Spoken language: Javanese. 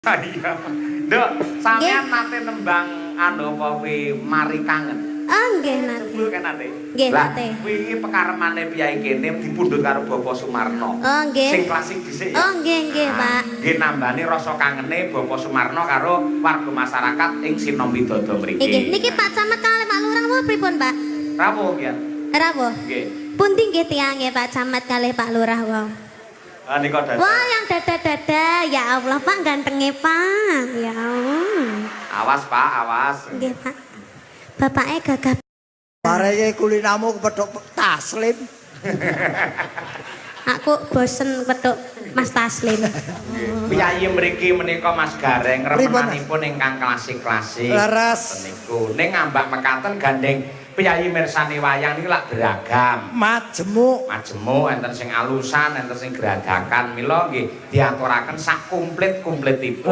Iya. Nduk, sampean nate nembang anu apa kuwi, "Mari Kangen"? Oh, nggih nate. Sebul kan nate? Nggih, Lah, nate. wingi pekaremane piyai kene dipundhut karo Bapak Sumarno. Oh, nggih. Sing klasik dhisik ya. Oh, nggih nggih, Pak. Nggih, nambani rasa kangene Bapak Sumarno karo warga masyarakat ing Sinom Widodo mriki. Nggih, niki Pak Camat kalih Pak Lurah napa pripun, Pak? Rawuh ya. Rawuh. Nggih. Pundi nggih tiange Pak Camat kalih Pak Lurah wau? Ah, nika dada. Wah, yang dada-dada. Ya Allah, Pak, gantenge, Pak. Ya Allah. Awas, Pak, awas. Nggih, Pak. Bapaknya gagah. Bareke kulinamu kepethuk Taslim. Aku bosen petuk Mas Taslim. Piyayi mriki menika, Mas Gareng, Pripun, Mas? remenanipun ingkang klasik-klasik. Leres. Niku ning ngambak mekaten gandeng piyayi mirsani wayang niku lak beragam. Majemuk. Majemuk, enten sing alusan, enten sing gradakan. Mila nggih diaturaken sak komplit-komplitipun.